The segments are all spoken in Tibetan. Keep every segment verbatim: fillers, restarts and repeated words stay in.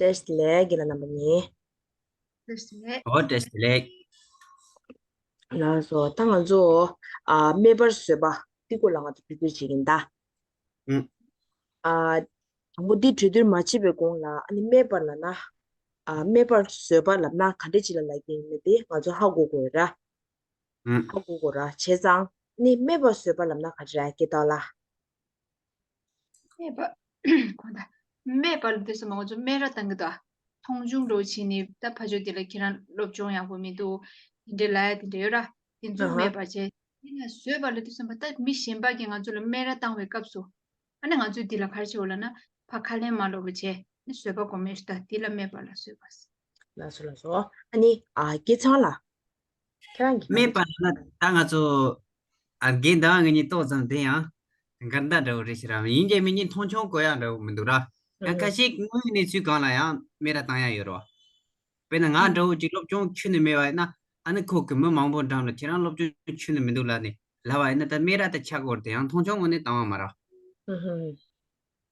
བཀྲ་ཤིས་བདེ་ལེགས་རྒན་ལགས་རྣམ་པ་གཉིས། བཀྲ་ཤིས་བདེ་ལེགས། ཨོ་བཀྲ་ཤིས་བདེ་ལེགས། ལགས་སོ། ད་ང་ཚོ་ཨ་སྨད་པར་བཟོད་པ་འདི་སྐོར་ལ་ང་ཚོ་བསྡུས་བསྡུས་བྱེད་ཀྱིན་གདའ། ཨུམ། ཨ་དང་པོ་འདི་གྲོས་བསྡུར་མ་བྱེད་པའི་གོང་ལ་ཨ་ནི་སྨད་པར་ལབ་ན། ཨ་སྨད་པར་བཟོད་པ་ལབ་ན་ག་འདྲ་ཅིག་ལ་ལབ་ཀྱི་ཡིན་མིན་དེ་ང་ཚོ་ཧ་གོ་དགོས་ར། ཨུམ། ཧ་གོ་དགོས་ར། བྱས་ཙང་ནི་སྨད་པར་བཟོད་པ་ལབ་ན་ག་རེ་ར་སྐད་དོག་ལ། སྨད་པ། གང་ལྟར། སྨད་པ་ལ་དུས་སུ་མ་ང་ཚོ་སྨད་ར་བཏང་གི་འདུག་མཐོང་ཆུང་འགྲོ་བྱས་ནས་ད་ཕ་ཇོ་དེ་ལ་ཁྱེད་རང་སློབ་སྦྱོང་ཡག་པོ་མི་འདུག་དེ་འདྲའི་ལབ་ཡ་དེ་འདྲ་ཡོད་ར། དེ་ཚོ་ཨ་ཧ། སྨད་པ་བྱས། དེ་ན་བཟོད་པ་ལ་དུས་སུ་མ་ད་མི་གཞན་པ་གིས་ང་ཚོ་ལ་སྨད་ར་བཏང་བའི་སྐབས་སུ། ཨ་ནི་ང་ཚོས་འདི་ལ་ག་རེ་བྱེད་འོ་ལབ་ན། ཕར་ཁ་ལན་མ་སློག་པ་བྱས་ནི་བཟོད་པ་སྒོམ་ཡས་ཤིག་ད་འདི་ལ་སྨད་པ་ལ་བཟོད་པ་ཟེར། ལགས་སོ་ལགས་སོ། ཨ་ནི་ཨ་སྐལ་བཟང་ལགས། ཁྱེད་རང་གིས་ག་སྨད་རེ་པ་ལ་ད་ང་ཚོ་ཨ་རྒན་ཟླ་བ་ང་གཉིས་ཏོག་ཙམ་དེ་ཡང་འགལ་ཟླ་འདྲ་བོ་རེད་ཤི་ར། ཡིན་གྱི་མིན་གྱི་མཐོང་ཆུང་གོ་ཡག་འདྲ་བོ་མི་འདུག་ར། ཡང་ཁ་ཤས་དངོས་ཡོད་གནས་ཚུལ་སྒང་ལ་ཡང་སྨད་ར་བཏང་ཡག་ཡོད་རེད་བ། དཔེར་ན་ང་འདྲ་བོ་ཅིག་སློབ་སྦྱོང་ཁྱོན་ནས་མེད་པ་ཡིན་ན། ཨ་ནི་ཁོ་གི་མི་མང་པོ་འགྲམ་ལ་ཁྱེད་རང་སློབ་སྦྱོང་ཁྱོན་ནས་མི་འདུག་ལབ་ནས་ལབ་པ་ཡིན་ན་ད་སྨད་ར་ད་ཆགས་ཀྱི་ཡོད་རེད་དེ། ཡང་མཐོང་ཆུང་ངོས་ནས་བཏང་བ་མ་རེད།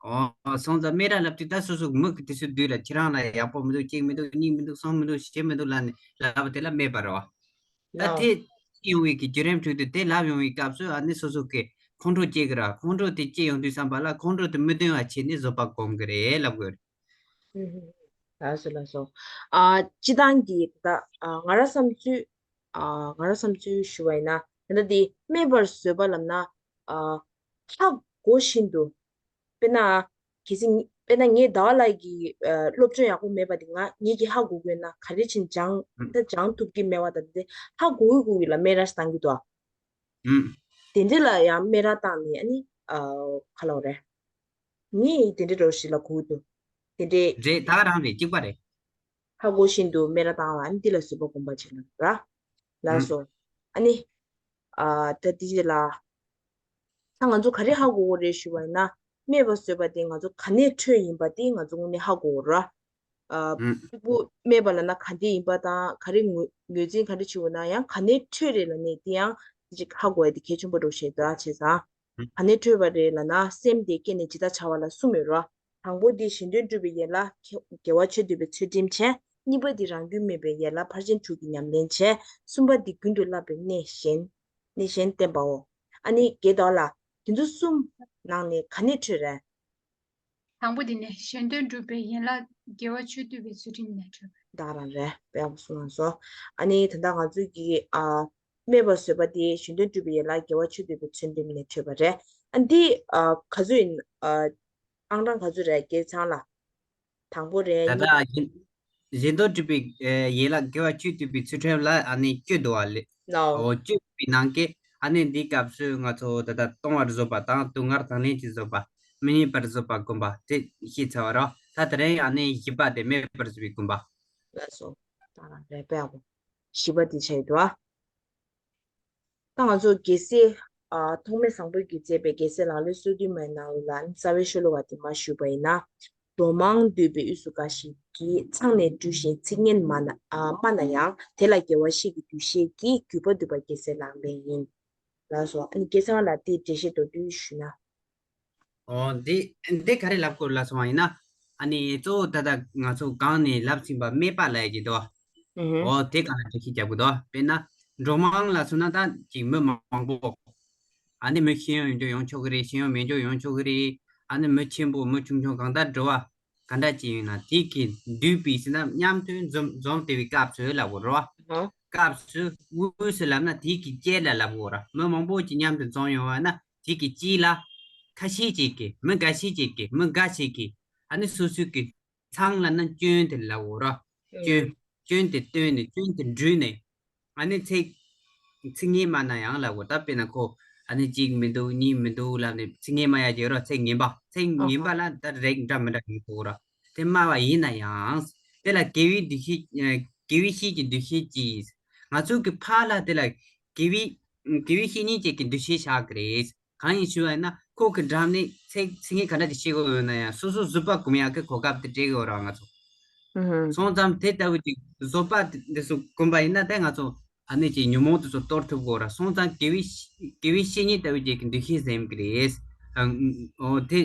ཨོ་སོང་ཙང་སྨད་ར་ལབ་དུས་ད་སོ་སོ་མི་གི་དེ་ཚོའི་མདུན་ལ་ཁྱེད་རང་ལ་ཡག་པོ་མི་འདུག་གཅིག་མི་འདུག་གཉིས་མི་འདུག་གསུམ་མི་འདུག་བཞི་མི་འདུག་ལབ་ནས་ལབ་པ་དེ་ལ་སྨད་པ་རེད་བ། ད་ལའོ། དེ་ཡོང་བའི་གི་བརྒྱུད་རིམ་ཁྲོད་དུ་དེ་ལབ་ཡོང་བའི་སྐབས་སུ་ཨ་ནི་སོ་སོ་གི་ཁོང་ཁྲོ་སྐྱེ་གི་ར། ཁོང་ཁྲོ་དེ་སྐྱེ་ཡོང་དུས་ཙམ་པ་ལ་ཁོང་ཁྲོ་དེ་མི་སྟོན་པ་བྱས་ནས་བཟོད་པ་སྒོམ་གི་རེད་ལབ་དགོས་རེད། ལགས་སོ་ལགས་སོ། ཨ་སྤྱི་བཏང་གི་ད་ཨ་ང་རང་བསམ་ཚུལ། ཨ་ང་རང་བསམ་ཚུལ་ཞུ་བ་ཡིན་ན་ད་ལྟ་འདི་སྨད་པར་བཟོད་པ་ལབ་ན། ཨ་ཧ་གོ་བཞིན་དུ། དཔེར་ན། གལ་སྲིད་དཔེར་ན་ངས་ཟླ་བ་ལགས་ཀྱི་ཨ་སློབ་སྦྱོང་ཡག་པོ་མེད་པ་དེ་ང་ངེད་ཀྱིས་ཧ་གོ་དགོས་ན་ག་རེ་བྱས་ནས་སྦྱང་ད་སྦྱང་ཐུབ་ཀྱི་མེད་པ་ད་དེ་ཧ་གོ་གི་གོ་གི་ལ་སྨད་ར་ཞིག་བཏང་གི་འདུག་ཨ། ཨུམ། དེ་འདྲ་ལ་ཡང་སྨད་ར་བཏང་ནས་ཨ་ནི་ཨ་ག་ལབ་རེད། ངས་དེ་འདྲའི་རོ་ཞིག་ལ་གོ་གི་འདུག་དེ་འདྲའི། རེད། ད་ག་རང་རེད། གཅིག་པ་རེད། ཧ་གོ་བཞིན་དུ་སྨད་ར་བཏང་བ་ཨ་ནི་འདི་ལ་བཟོད་པ་སྒོམ་པ་བྱེད་ལ་ར། ལགས་སོ། ཨུམ། ཨ་ནི། ཨ་ད་དེ་རྗེས་ལ། ད་ང་ཚོ་ག་རེ་ཧ་གོ་དགོས་རེད་ཞུ་བ་ཡིན་ན། སྨད་པ་བཟོད་པ་དེ་ང་ཚོ་ག་ནས་འཕྲོས་ཡིན་པ་དེ་ང་ཚོ་དངོས་གནས་ཧ་གོ་དགོས་ར། ཨ་ཨུམ། གཅིག་པུ་སྨད་པ་ལབ་ན་ག་འདྲ་ཡིན་པ་དང་ག་རེ་ངོས་ངོས་འཛིན་ག་འདྲ་བྱེད་དགོས་ན་ཡང་ག་ནས་འཕྲོས་རེད་ལབ་ནས་དེ་ཡང་ཅིག་ཧ་གོ་ཡ་དེ་གལ་ཆེན་པོ་འགྲོ་བཤད་འདུག་ཨ། བྱས་ཙང་། ག་ནས་འཕྲོས་པ་རེད་ལབ་ན་སེམས་དེ་སྐྱེས་ནས་ཇི་ལྟར་བྱ་བ་ལ་གསུམ་ཡོད་རེད་བ། དང་པོ་དེ་གཞན་དོན་སྒྲུབ་པའི་ཡན་ལག་དགེ་བ་ཆོས་སྡུད་པའི་ཚུལ་ཁྲིམས་བྱས། གཉིས་པ་དེ་རང་རྒྱུད་སྨིན་པའི་ཡན་ལག་ཕར་ཕྱིན་དྲུག་གི་ཉམས་ལེན་བྱས། གསུམ་པ་དེ་རྒྱུན་དུ་བསླབ་པའི་གནས་གཞན། གནས་གཞན་བསྟེན་པའོ། ཨ་ནི་དགེ་ལྡོག་ལ། དེ་ཚོ་གསུམ་ནང་ནས་ག་ནས་འཕྲོས་རེད། དང་པོ་དེ་ནས་གཞན་དོན་སྒྲུབ་པའི་ཡན་ལག་དགེ་བ་ཆོས་སྡུད་པའི་ཚུལ་ཁྲིམས་ནས་འཕྲོས་པ། ད་རང་རེད་དཔེ་ཡག་པོ་གསུངས་སོང་། ཨ་ནི་ད་ལྟ་ང་ཚོས་ཀྱི་ཨ་སྨད་པ་བཟོད་པ་དེ་གཞན་དོན་སྒྲུབ་པའི་ཡན་ལག་དགེ་བ་ཆོས་སྡུད་པའི་ཚུལ་ཁྲིམས་ནས་འཕྲོས་པ་རེད། ཨ་འདི་ཨ་ག་ཚོད་ཡིན། ཨ་ཨང་གྲངས་ག་ཚོད་རེད་སྐལ་བཟང་ལགས། དང་པོ་རེད། ད་ལྟ་གཞན་གཞན་དོན་སྒྲུབ་པའི་ཨེ་ཡན་ལག་དགེ་བ་བཅུ་བསྡུས་པའི་ཚུལ་ཁྲིམས་ལ་ཨ་ནི་བཅུ་འདུག་བ་ལེ། ནའོ། འོ་བཅུ་བའི་ནང་གི་ཨ་ནི་འདིའི་སྐབས་སུ་ང་ཚོ་ད་ལྟ་ལྟུང་བར་བཟོད་པ་དང་སྡུག་བསྔལ་དང་ལེན་གྱི་བཟོད་པ། མི་གནས་པར་བཟོད་པ་སྒོམ་པ་དེ་ཤེས་ཚར་བ་རེད། ད་དེ་རིང་ཨ་ནི་བཞི་པ་དེ་སྨད་པར་བཟོད་པའི་སྒོམ་པ། ལགས་སོ། ད་རེད་པས་ཨ་བོ། བཞི་པ་དེ་བྱས་འདུག་ཨ། ད་ང་ཚོ་རྒྱལ་སྲས་ཨ་ཐོགས་མེད་བཟང་པོས་ཀྱིས་མཛད་པའི་རྒྱལ་སྲས་ལག་ལེན་སོ་བདུན་མའི་ནང་ལ་རྩ་བའི་ཤོ་ལོ་ཀ་དེ་མར་ཞུས་པ་ཡིན་ན། འགྲོ་མང་འདུས་པའི་དབུས་སུ་འགའ་ཞིག་གིས། མཚང་ནས་འབྲུ་བཞིན་ཚིག་ངན་སྨྲ་ན་ཨ་སྨྲ་ན་ཡང་། དེ་ལ་དགེ་བ་བཤེས་ཀྱི་འདུ་ཤེས་ཀྱིས། གུས་པ་འདུས་པ་རྒྱལ་སྲས་ལག་ལེན་ཡིན། ལགས་སོ། ཨ་ནི་སྐལ་བཟང་ལགས་དེའི་འགྲེལ་བཤད་མདོར་བསྡུས་ཞུས་ན། ཨོ་འདི་འདི་ག་རེ་ལབ་དགོས་ལབ་སོང་བ་ཡིན་ན། ཨ་ནི་གཙོ་བོ་ད་ལྟ་ང་ཚོ་གོང་ནས་ལབ་ཟིན་པ་སྨད་པ་ལབ་ཀྱི་འདུག་ཨུ་ཧུ། ཨོ་དེ་གང་ལ་འགྲེལ་བཤད་རྒྱག་དགོས་འདུག་དཔེར་ན་འགྲོ་མང་ལ་སོང་ན་ད་ཅིག་མི་མང་པོ། ཨ་ནི་མི་ཤེས་ཡོན་ཡོད་རྒྱུ་ཡོང་ཆོག་གི་རེད། ཤེས་ཡོན་མེད་རྒྱུ་ཡོང་ཆོག་གི་རེད། ཨ་ནི་མི་ཆེན་པོ་མི་ཆུང་ཆུང་གང་ལྟར་འགྲོ་བ་ག་འདྲ་ཅིག་ཡིན་ན་དེ་གི་འདུས་པའི་ཟེར་ན་མཉམ་དུ་འཛོམས་འཛོམས་བསྡད་པའི་སྐབས་སུ་ལབ་དགོས་རེད་བ། ཨ་ཧ། སྐབས་སུ་དབུས་སུ་ལབ་ན་དེ་གི་དཀྱིལ་ལ་ལབ་དགོས་རེད། མི་མང་པོ་ཅིག་མཉམ་དུ་འཛོམས་ཡོང་བ་ན། དེ་གི་དཀྱིལ་ལ། ཁ་ཤས་ཅིག་གིས་མི་འགའ་ཤས་ཅིག་གིས་མི་འགའ་ཞིག་གིས་ཨ་ནི་སོ་སོའི་གི་མཚང་ལབ་ན་སྐྱོན་དེ་ལབ་འོ་ར། སྐྱོན། སྐྱོན་དེ་བཏོན་ནས་སྐྱོན་དེ་འབྲུས་ནས། ཨ་ནི་ཚིག་ཚིག་ངན་སྨྲ་ན་ཡང་ལབ་འོ། ད་དཔེར་ན་ཁོ་ཨ་ནི་གཅིག་མི་འདུག་གཉིས་མི་འདུག་ལབ་ནས་ཚིག་ངན་སྨྲ་ཡ་ཅིག་ཡོད་ར། ཚིག་ངན་པ་ཚིག་ངན་པ་ལ་ད་རེག་འདྲ་མི་འདྲ་ཡོང་གི་འོ་ར། དེ་སྨྲ་བ་ཡིན་ན་ཡང་། དེ་ལ་དགེ་བའི་འདུ་ཤེས་དགེ་བའི་བཤེས་ཀྱི་འདུ་ཤེས་ཀྱིས། ང་ཚོ་གི་ཕར་ལ་དེ་ལ་དགེ་བའི་དགེ་བའི་བཤེས་གཉེན་ཅིག་གི་འདུ་ཤེས་བཞག་གི་རེད། གང་ཡིན་ཞུ་བ་ཡིན་ན་ཁོ་གི་འགྲམ་ནས་ཚིག་ཚིག་ངན་ག་འདྲ་ཅིག་བཤད་དགོས་ཡོད་ན་ཡང་སོ་སོ་བཟོད་པ་སྒོམ་ཡག་གི་གོ་སྐབས་དེ་སྤྲད་གི་ཡོད་ར་ང་ཚོ། ཨུ་ཧུ། སོང་ཙང་དེ་ལྟ་བུ་ཅིག་བཟོད་པ་འདི་ཚོ་སྒོམ་པ་ཡིན་ན་དེ་ང་ཚོ་ཨ་ནི་ཅིག་ཉོན་མོངས་དེ་ཚོ་གཏོར་ཐུབ་དགོས་ར། སོང་ཙང་དགེ་བའི་དགེ་བའི་བཤེས་གཉེན་ལྟ་བུ་ཅིག་གི་འདུ་ཤེས་ཟིན་གི་རེད། ཨ་འོ་དེ་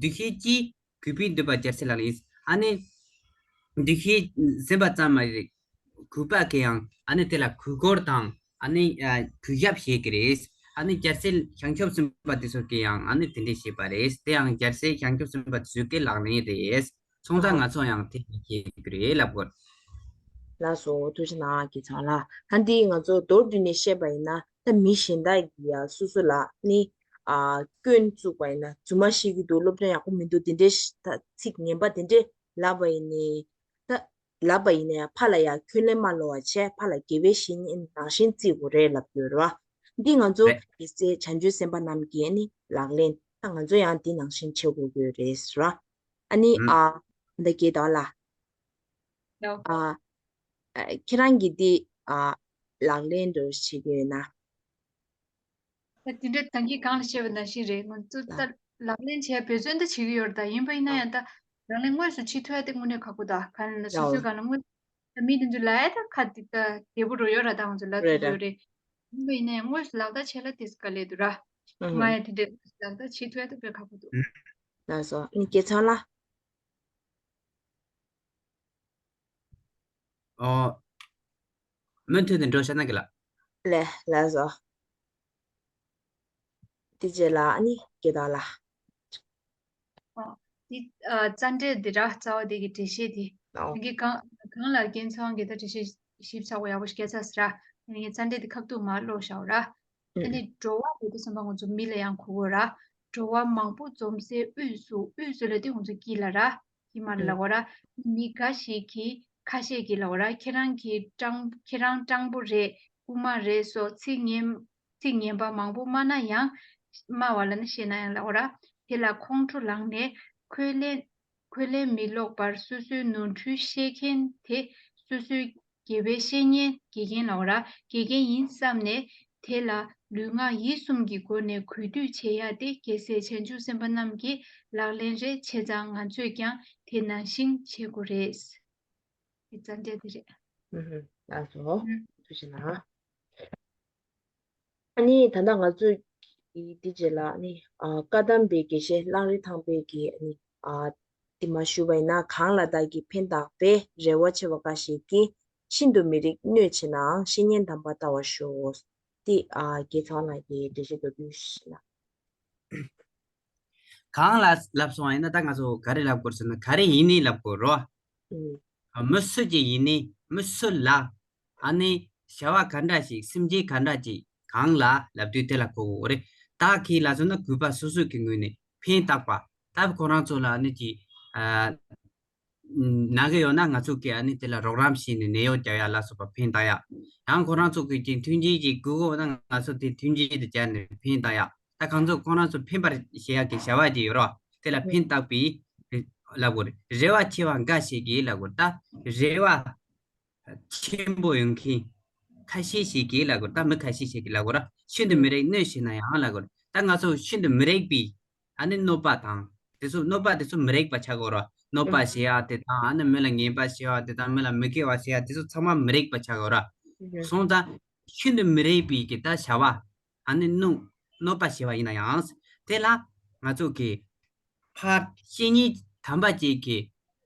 འདུ་ཤེས་ཀྱིས་གུས་པས་འདུད་པ་རྒྱལ་སྲས་ལག་ལེན་ཡིན། ཨ་ནི། འདུ་ཤེས་ཟིན་པ་ཙམ་མ་རེད། གུས་པ་གིས་ཡང་ཨ་ནི་དེ་ལ་གུས་བཀུར་དང་ཨ་ནི་ཨ་གུས་ཞབས་བྱེད་ཀྱི་རེད། ཨ་ནི་རྒྱལ་སྲས་བྱང་ཆུབ་སེམས་དཔའ་དེ་ཚོ་གིས་ཡང་ཨ་ནི་དེ་འདྲས་བྱེད་པ་རེད། དེ་ཡང་རྒྱལ་སྲས་བྱང་ཆུབ་སེམས་དཔའ་དེ་ཚོ་གི་ལག་ལེན་རེད། སོང་ཙང་ང་ཚོ་ཡང་དེ་འདྲས་བྱེད་ཀྱི་རེད་ལབ་དགོས། ལགས་སོ། ཐུགས་རྗེ་གནང་དགེ་ཚང་ལགས། ད་འདི་ང་ཚོ་མདོར་བསྡུས་ནས་བཤད་པ་ཡིན་ན། ད་མི་གཞན་དག་གིས་ཡ་སོ་སོ་ལ་ནི་ཨ་སྐྱོན་བཙུགས་པ་ཡིན་ན། རྫུན་མ་བཤད་ཀྱི་འདུག་སློབ་སྟོན་ཡག་པོ་མི་འདུག་དེ་འདྲའི་ད་ཚིག་ངན་པ་དེ་འདྲས་ལབ་པ་ཡིན་ནའི། ད་ལབ་པ་ཡིན་ན་ཡང་ཕར་ལ་ཡང་འཁོན་ལན་མ་སློག་པ་བྱས། ཕར་ལ་དགེ་བའི་བཤེས་གཉེན་ནང་བཞིན་བརྩི་དགོས་རེད་ལབ་ཡོད་རེད་བ། འདི་ང་ཚོ་རེད། དགེ་རྩའི་བྱང་ཆུབ་སེམས་དཔའ་རྣམས་ཀྱི་ནི་ལག་ལེན། ད་ང་ཚོ་ཡང་འདི་ནང་བཞིན་བྱེད་དགོས་ཀྱི་ཡོད་རེད་ཟེར་བ། ཨ་ནི་ཨ་ད་དགེ་ལགས། ཨ་ཨ་ཁྱེད་རང་གིས་འདི་ཨ་ལག་ལེན་འདྲ་བོ་བྱེད་ཀྱི་ཡོད་ན། ད་དེ་འདྲ་ད་གིན་གོང་ལ་བཤད་པ་ནང་བཞིན་རེད། ང་ཚོ་ད་ལག་ལེན་བྱས་འབད་བརྩོན་ད་བྱེད་ཀྱི་ཡོད་རེད། ད་ཡིན་པ་ཡིན་ན་ཡང་ད་ལག་ལེན་དངོས་སུ་བྱེད་ཐུབ་ཡ་དེ་དངོས་གནས་ཁག་པོ། ད་ག་ནས་ན་སོ་སོའི་ག་ན་དངོས་ད་མི་དེ་ཚོ་ལ་ཡ་ད་ཁ་དེ་ད་བདེ་པོ་རུ་ཡོད་ར། ད་ང་ཚོ་ལབ་ཐུབ་ཡོད་རེད། ཡིན་པ་ཡིན་ན་ཡང་དངོས་སུ་ལག་བསྟར་བྱས་ལ་དེ་དཀའ་ལས་འདུག་ར། མ་ཡ་དེ་འདྲ་ལག་བསྟར་བྱེད་ཐུབ་ཡ་ད་དཔེ་ཁག་པོ་འདུག་ལགས་སོ། ཨ་ནི་དགེ་ཚང་ལགས། ཨོ། མུ་མཐུད་དུ་འགྲོ་བྱ་ན་གི་ལ། ལེ་ལགས་སོ། དེ་རྗེས་ལ་ཨ་ནི་དགེ་ལགས་ལ། ཨོ། འདི་ཨ་རྩ་འགྲེལ་འདི་ར། རྩ་བ་འདི་གི་འགྲེལ་བཤད་འདི། ཨོ། ངས་གང་གང་ལ་རྒན་ཚང་གི་ད་འགྲེལ་བཤད་ཞིབ་ཚགས་པོ་ཡག་པོ་ཞིག་བརྒྱབ་ཚར་ཟེར་ར། ངས་རྩ་འགྲེལ་འདི་ཁ་ཐུག་མར་ཀློག་བཞག་ར། ཨ་ནི་འགྲོ་བ་ལབ་དུས་ཙམ་པ་ང་ཚོ་མི་ལ་ཡང་གོ་དགོས་ར། འགྲོ་བ་མང་པོ་འཛོམས་སའི་དབུས་སུ། དབུས་སུ་ལབ་དུས་ང་ཚོ་དཀྱིལ་ལ་ར། དཀྱིལ་མ་ལ་ལབ་དགོས་ར། མི་འགའ་ཞིག་གིས། ཁ་ཤས་ཀྱིས་ལབ་དགོས་ར། ཁྱེད་རང་གིས་སྤྲང་། ཁྱེད་རང་སྤྲང་པོ་རེད། རྐུན་མ་རེད་སོགས་ཚིག་ངན། ཚིག་ངན་པ་མང་པོ་སྨྲ་ན་ཡང་། སྨྲ་བ་ལབ་ན་བཤད་ན་ཡང་ལབ་དགོས་ར། དེ་ལ་ཁོང་ཁྲོ་ལངས་ནས་ཁས་ལེན། ཁས་ལེན་མི་སློག་པར་སོ་སོའི་ནོར་འཁྲུལ་ཤེས་མཁན་དེ་སོ་སོའི་དགེ་བའི་བཤེས་གཉེན། དགེ་རྒན་ལབ་དགོས་ར། དགེ་རྒན་ཡིན་བསམ་ནས་དེ་ལ་ལུས་ངག་ཡིད་གསུམ་གྱི་སྒོ་ནས་གུས་འདུད་བྱེད་ཡ་དེ་རྒྱལ་སྲས་བྱང་ཆུབ་སེམས་དཔའ་རྣམས་ཀྱི་ལག་ལེན་རེད། བྱས་ཙང་ང་ཚོས་ཀྱང་དེ་ནང་བཞིན་བྱེད་དགོས་རེད། དེ་རྩ་འགྲེལ་དེ་རེད། ཨུ་ཧུ། ལགས་སོ། ཨུ། ཐུགས་རྗེ་གནང་། ཨ་ནི་ད་ལྟ་ང་ཚོས་འདི་རྗེས་ལ་ཨ་ནི་ཨ་བཀའ་གདམས་པའི་དགེ་བཤེས་གླང་རི་ཐང་པའི་གི་ཨ་ནི་ཨ་འདི་མར་ཞུས་པ་ཡིན་ན། གང་ལ་བདག་གིས་ཕན་བཏགས་པའི། རེ་བ་ཆེ་བ་འགའ་ཞིག་གིས། ཤིན་ཏུ་མི་རིགས་གནོད་བྱེད་ནའང་། བཤེས་གཉེན་དམ་པར་ལྟ་བར་ཤོག་འདི་ཨ་དགེ་ཚང་ལགས་ཀྱིས་འགྲེལ་བཤད་མདོར་བསྡུས་ཤིག་གནང་། གང་ལ་ལབ་སོང་བ་ཡིན་ན། ད་ང་ཚོ་ག་རེ་ལབ་དགོས་ཟེར་ན། ག་རེ་ཡིན་ནའི་ལབ་དགོས་རོ། ཨུ། ཨ་མི་སུ་ཅིག་ཡིན་ནའི། མི་སུ་ལ། ཨ་ནི་བྱ་བ་ག་འདྲ་ཞིག། སེམས་ཅན་ག་འདྲ་ཅིག། གང་ལ་ལབ་དུས་དེ་ལ་གོ་དགོས་རེད། བདག་གིས་ལབ་སོང་ན་གུས་པ། སོ་སོ་གི་ངོས་ནས་ཕན་བཏགས་པ། ད་ཁོ་རང་ཚོ་ལ་ཨ་ནི་ཅིག་ཨ་ན་གི་ཡོད་ན་ང་ཚོ་གིས་ཨ་ནི་དེ་ལ་རོགས་རམ་བྱས་ནས་ནད་གཡོག་རྒྱག་ཡ་ལ་སོགས་པ་ཕན་བཏགས་ཡ། ཡང་ཁོ་རང་ཚོ་གིས་ཅིག་མཐུན་རྐྱེན་ཅིག་དགོས་ཀྱི་ཡོད་ན་ང་ཚོ་དེ་མཐུན་རྐྱེན་དེ་སྦྱར་ནས་ཕན་བཏགས་ཡ། ད་གང་ཚོད་ཁོ་རང་ཚོ་ཕན་པར་བྱེད་ཡག་གི་བྱ་བ་ཅིག་ཡོད་རོ། དེ་ལ་ཕན་བཏགས་པའི་ལབ་དགོས་རེད། རེ་བ་ཆེ་བ་འགའ་ཞིག་གིས་ལབ་དགོས་རེད། ད་རེ་བ་ཆེན་པོ་ཡོད་མཁན་ཁ་ཤས་ཤིག་གིས་ལབ་དགོས་རེད། ད་མི་ཁ་ཤས་ཤིག་གིས་ལབ་དགོས་རེད། ཤིན་ཏུ་མི་རིགས་གནོད་བྱེད་ནའང་ལབ་དགོས་རེད། ད་ང་ཚོ་ཤིན་ཏུ་མི་རིགས་པའི་ཨ་ནི་གནོད་པ་དང་དེ་ཚོ། གནོད་པ་དེ་ཚོ་མི་རིགས་པ་ཆགས་ཀྱི་ཡོད་རེད། གནོད་པ་བྱེད་ཡ་དེ་དང་། ཨ་ནི་མི་ལ་ངན་པ་བྱེད་ཡ་དེ་དང་། མི་ལ་མི་དགེ་བ་བྱེད་ཡ་དེ་ཚོ་ཚང་མ་མི་རིགས་པ་ཆགས་ཀྱི་ཡོད་རེད། སོང་ཙང་ཤིན་ཏུ་མི་རིགས་པའི་གི་ད་བྱ་བ། ཨ་ནི་གནོད། གནོད་པ་བྱས་པ་ཡིན་ན་ཡང་། དེ་ལ་ང་ཚོ་གིས་ཕར་བཤེས་གཉེན་དམ་པ་ཅིག་གི་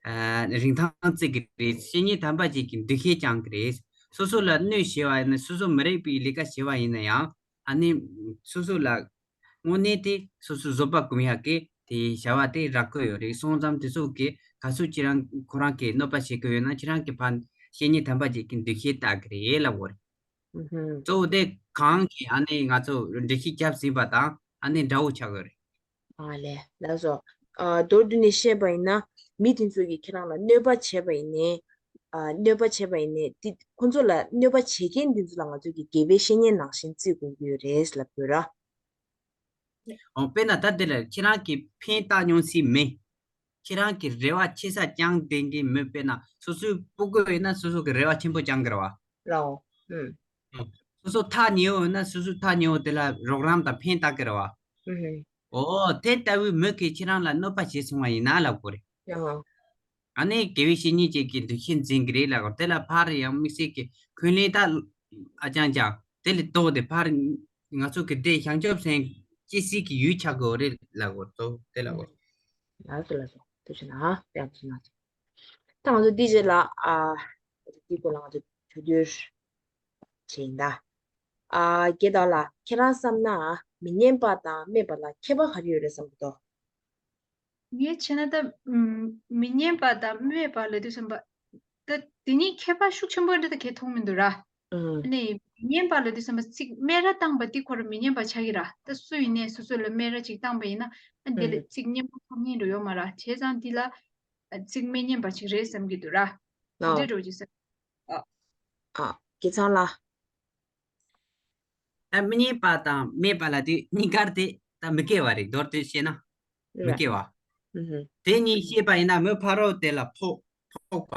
ཨ་རིན་ཐང་བརྩི་གི་རེད། བཤེས་གཉེན་དམ་པ་ཅིག་གི་འདུ་ཤེས་བཅང་གི་རེད། སོ་སོ་ལ་གནོད་བྱས་པ་ཡིན་ན། སོ་སོ་མི་རིགས་པའི་ལས་ཀ་བྱས་པ་ཡིན་ན་ཡང་། ཨ་ནི་སོ་སོ་ལ་དངོས་གནས་དེ་སོ་སོ་བཟོད་པ་སྒོམ་ཡག་གི་དེ་བྱ་བ་དེ་རག་གི་ཡོད་རེད། སོང་ཙང་དེ་ཚོ་གིས་ག་ཚོད་ཁྱེད་རང་ཁོ་རང་གིས་གནོད་པ་བྱེད་ཀྱི་ཡོད་ན། ཁྱེད་རང་གིས་ཕར་བཤེས་གཉེན་དམ་པ་ཅིག་གི་འདུ་ཤེས་བལྟ་གི་རེད་ལབ་དགོས་རེད། ཨུ་ཧུ། གཙོ་བོ་དེ་གང་གིས་ཨ་ནི་ང་ཚོ་འགྲེལ་བཤད་བརྒྱབ་ཟིན་པ་དང་ཨ་ནི་འདྲ་བོ་ཆགས་ཡོད་རེད། ཨ་ལས། ལགས་སོ། ཨ་མདོར་བསྡུས་ནས་བཤད་པ་ཡིན་ན། མི་དེ་ཚོ་གིས་ཁྱེད་རང་ལ་གནོད་པ་བྱས་པ་ཡིན་ནའི། ཨ་གནོད་པ་བྱས་པ་ཡིན་ནའི་དེ་ཁོ་ཚོ་ལ་གནོད་པ་བྱེད་མཁན་དེ་ཚོ་ལ་ང་ཚོ་གིས་དགེ་བའི་བཤེས་གཉེན་ནང་བཞིན་བརྩི་དགོས་ཀྱི་ཡོད་རེད་ལབ་དགོས་ར། འོ། དཔེར་ན་ད་དེ་ལ་ཁྱེད་རང་གིས་ཕན་བཏགས་མྱོང་སྲིད་མེད། ཁྱེད་རང་གིས་རེ་བ་ཆེ་ས་བཅངས་བསྡད་མཁན་མི། དཔེར་ན་སོ་སོའི་སྤུ་གུ་ཡིན་ན་སོ་སོ་གིས་རེ་བ་ཆེན་པོ་བཅངས་ཀྱི་རེད་བ། ལའོ། ཨུམ། སོ་སོ་ཐག་ཉེ་བོ་ཡིན་ན་སོ་སོའི་ཐག་ཉེ་བོ་དེ་ལ་རོགས་རམ་དང་ཕན་བཏགས་ཀྱི་རེད་བ། ཨུམ། འོ། དེ་ལྟ་བུའི་མི་གིས་ཁྱེད་རང་ལ་གནོད་པ་བྱས་སོང་བ་ཡིན་ན་ལབ་དགོས་རེད། ཡང་། ཨ་ནི་དགེ་བའི་བཤེས་གཉེན་ཅིག་གི་འདུ་ཤེས་འཛིན་གྱི་རེད་ལབ་དགོས། དེ་ལ་ཕར་ཡང་དམིགས་བསལ་གྱི་འཁོན་ལན་ད་ཨ་ཅང་ཅང་དེ་ལས་ལྡོག་སྟེ་ཕར་ང་ཚོ་གི་དེ་བྱང་ཆུབ་སེམས་སྐྱེ་སྲིད་ཀྱི་ཡུལ་ཆགས་དགོས་རེད་ལབ་དགོས། གཙོ་བོ་དེ་ལབ་དགོས། ལགས་སོ། ལགས་སོ། ཐུགས་རྗེ་གནང་། ཡག་པོ་གནང་སོང་། ད་ང་ཚོ་འདི་རྗེས་ལ་ཨ་འདི་སྐོར་ལ་ང་ཚོ་གྲོས་བསྡུར་བྱེད་ཡིན་ད། ཨ་རྒྱལ་དར་ལགས། ཁྱེད་རང་བསམ་ན་མི་སྙན་པ་དང་སྨད་པ་ལ་ཁྱད་པར་ག་རེ་ཡོད་རེད་བསམ་གྱི་འདུག་ངས་བྱས་ན་ད་ཨུམ་མི་སྙན་པ་དང་སྨད་པ་ལབ་དུས་ཙམ་པ། ད་དེ་གཉིས་ཁྱད་པར་ཤུགས་ཆེན་པོ་འདྲ་ད་གས་མཐོང་མི་འདུག་ར། ཨ་ཨུམ། ནི་མི་སྙན་པ་ལབ་དུས་ཙམ་པ་ཚིག་སྨད་ར་བཏང་པ་དེ་ཁོ་རང་མི་སྙན་པ་ཆགས་ཀྱི་ར། ད་སུ་ཡིན་ནའི་སོ་སོ་ལ་སྨད་ར་ཅིག་བཏང་པ་ཡིན་ན་ཨ་འདི་ལ་ཨུམ། ཚིག་སྙན་པོ་ཐོབ་མཁན་འདྲ་ཡོད་མ་ར། བྱས་ཙང་འདི་ལ་ཨ་ཚིག་སྨད་སྙན་པ་ཅིག་རེད་བསམ་གྱི་འདུག་ར། ལའོ། འདི་འདྲ་བོ་ཅིག་བསམ། ཨ། ཨ། དགེ་ཚང་ལགས། ད་མི་སྙན་པ་དང་སྨད་པ་ལབ་དུས་གཉིས་ཀར་དེ་ད་མི་སྐྱེ་བ་རེད། མདོར་བསྡུས་བཤད་ན་མི་རེད། སྐྱེ་བ། ཨུ་ཧུ། དེ་གཉིས་བཤད་པ་ཡིན་ན་མི་ཕ་རོལ་དེ་ལ་ཕོག་ཕོག་པ།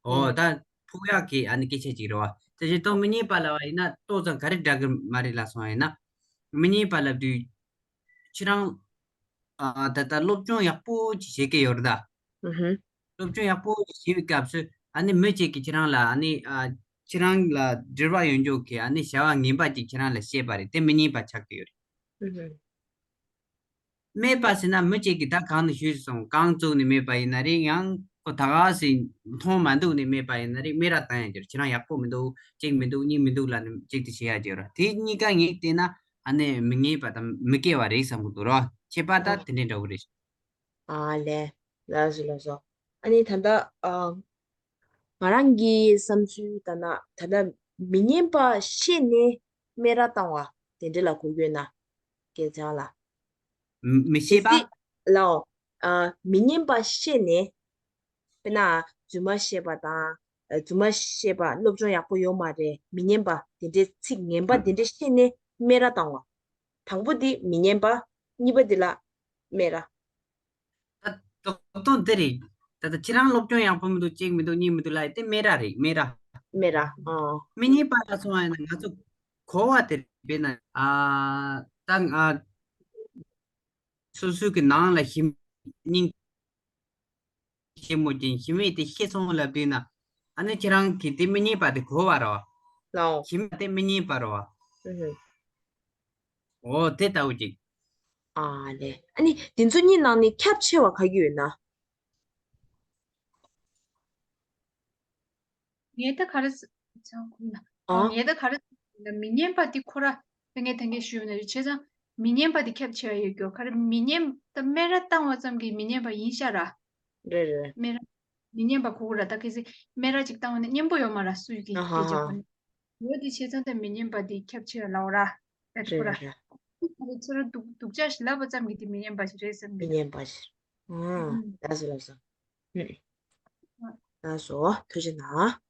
ཨོ། ཨུ། ད་ཕོག་ཡག་གི་ཨ་ནི་སྐད་ཆ་ཅིག་རེད་བ། དེ་བཞིན་དུ་མི་སྙན་པ་ལབ་པ་ཡིན་ན་ཏོག་ཙམ་ག་རེ་འདྲ་གི་མ་རེད་ལབ་སོང་ཡིན་ན། མི་སྙན་པ་ལབ་དུས་ཁྱེད་རང་ཨ་ད་ལྟ་སློབ་སྦྱོང་ཡག་པོ་ཅིག་བྱེད་ཀྱི་ཡོད་རེད་ད། ཨུ་ཧུ། སློབ་སྦྱོང་ཡག་པོ་ཞིག་བྱེད་པའི་སྐབས་སུ་ཨ་ནི་མི་གཅིག་གིས་ཁྱེད་རང་ལ་ཨ་ནི་ཨ་ཁྱེད་རང་ལ་འབྲེལ་བ་ཡོད་འཇོག་གི་ཨ་ནི་བྱ་བ་ངན་པ་ཅིག་ཁྱེད་རང་ལ་བཤད་པ་རེད། དེ་མི་སྙན་པ་ཆགས་ཀྱི་ཡོད་རེད། ཨུ་ཧུ། སྨད་པ་ཟེར་ན་མི་གཅིག་གིས་ད་གང་ནས་ཞུས་སོང་། རྐང་བཙུགས་ནས་སྨད་པ་ཡིན་ན་རེད། ཡང་ཁོ་ད་ག་སེ་མཐོང་མ་འདུག་ནས་སྨད་པ་ཡིན་ན་རེད། སྨད་ར་བཏང་ཡང་འགྱུར། ཁྱེད་རང་ཡག་པོ་མི་འདུག་ཅིག་མི་འདུག་གཉིས་མི་འདུག་ལབ་ནས་ཅིག་དེ་བྱེད་ཡ་ཅིག་ཡོད་རེད། དེ་གཉིས་ཀ་ངས་བལྟས་ན་ཨ་ནི་མི་སྙན་པ་དང་མི་སྐྱེ་བ་རེད་བསམ་གི་འདུག་ར། ཁྱད་པར་ད་དེ་འདྲའི་འདྲ་བོ་རེད། ཨ་ལས། ལགས་སོ་ལགས་སོ། ཨ་ནི་ད་ལྟ་ཨ་ང་རང་གི་བསམ་ཚུལ་ལྟར་ན་ད་ལྟ་མི་སྙན་པ་ཤེས་ནས་སྨད་ར་བཏང་བ་དེ་འདྲ་ལ་གོ་གི་ཡོད་ན། དགེ་ཚང་ལགས། མི་ཤེས་པ། གལ་སྲིད་ལའོ། ཨ་མི་སྙན་པ་ཤེས་ནས། དཔེར་ན་རྫུན་མ་བཤད་པ་དང་། ཨ་རྫུན་མ་བཤད་པ་སློབ་སྦྱོང་ཡག་པོ་ཡོད་མ་རེད། མི་སྙན་པ་དེ་འདྲའི་ཚིག་ངན་པ་དེ་འདྲ་བཤད་ནས་སྨད་ར་བཏང་བ། དང་པོ་དེ་མི་སྙན་པ། གཉིས་པ་དེ་ལ་སྨད་ར། ད་རྡོག་རྡོག་འདི་རེད། ད་ལྟ་ཁྱེད་རང་སློབ་སྦྱོང་ཡག་པོ་མི་འདུག་གཅིག་མི་འདུག་གཉིས་མི་འདུག་ལབ་ཡ་དེ་སྨད་ར་རེད། སྨད་ར། སྨད་ར། ཨོ། མི་སྙན་པ་ལ་སོང་བ་ཡིན་ན་ང་ཚོ་གོ་བ་དེ་རེད། དཔེར་ན་ཨ་ད་ང་སོ་སོའི་གི་ནང་ལ་ཞིམ་སྙིང་རྗེ་མོ་ཅན་ཞིམ་མེད་དེ་ཤི་སོང་ལབ་དུས་ན། ཨ་ནི་ཁྱེད་རང་གིས་དེ་མི་སྙན་པ་དེ་གོ་བ་རེད་བ། ལའོ། ཞིམ་པ་དེ་མི་སྙན་པ་རེད་བ། ཨུ་ཧུ། འོ་དེ་ལྟ་བུ་ཅིག་ཨ་ལས། ཨ་ནི་དེ་ཚོ་གཉིས་ནང་ནས་ཁྱབ་ཆེ་བ་ག་གི་ཡོད་ན། ངས་ད་ག་རེ་ཟ་ཚང་ཁུལ་ན། ཨ། ངས་ད་ག་རེ་ཟ་ན་མི་སྙན་པ་འདི་ཁོ་ར་ད་ངས་ད་ངས་ཞུས་ན་རེད། བྱས་ཙང་མི་སྙན་པ་འདི་ཁྱབ་ཆེ་བ་ཡོད་རྒྱུ་ག་རེ། མི་སྙན་ད་སྨད་ར་བཏང་བ་ཙམ་གྱིས་མི་སྙན་པ་ཡིན་ཤག་ར། རེད་རེད། སྨད་ར་མི་སྙན་པ་གོ་གི་ར། ད་གལ་སྲིད་སྨད་ར་ཅིག་བཏང་བ་ན་སྙན་པོ་ཡོད་མ་ར། སུས་ཀྱིས་ཨ་ཧ་སྐད་ཆ་ཧ། གོ་ནས་ཡོད་དེ། བྱས་ཙང་ད་མི་སྙན་པ་འདི་ཁྱབ་ཆེ་བ་ལའོ་ར། ད་ཁོ་ར་རེད་རེད། ཁོ་ར་ཚོ་ར་སྡུག་སྡུག་ཅག་ཞིག་ལབ་པ་ཙམ་གྱིས་འདི་མི་སྙན་པ་ཞིག་རེད་བསམ་མི་གི། སྙན་པ་ཞིག་ཨ་ཨུམ། ལགས་སོ་ལགས་སོ། ཨུམ། ལགས་སོ། ཐུགས་རྗེ་གནང་།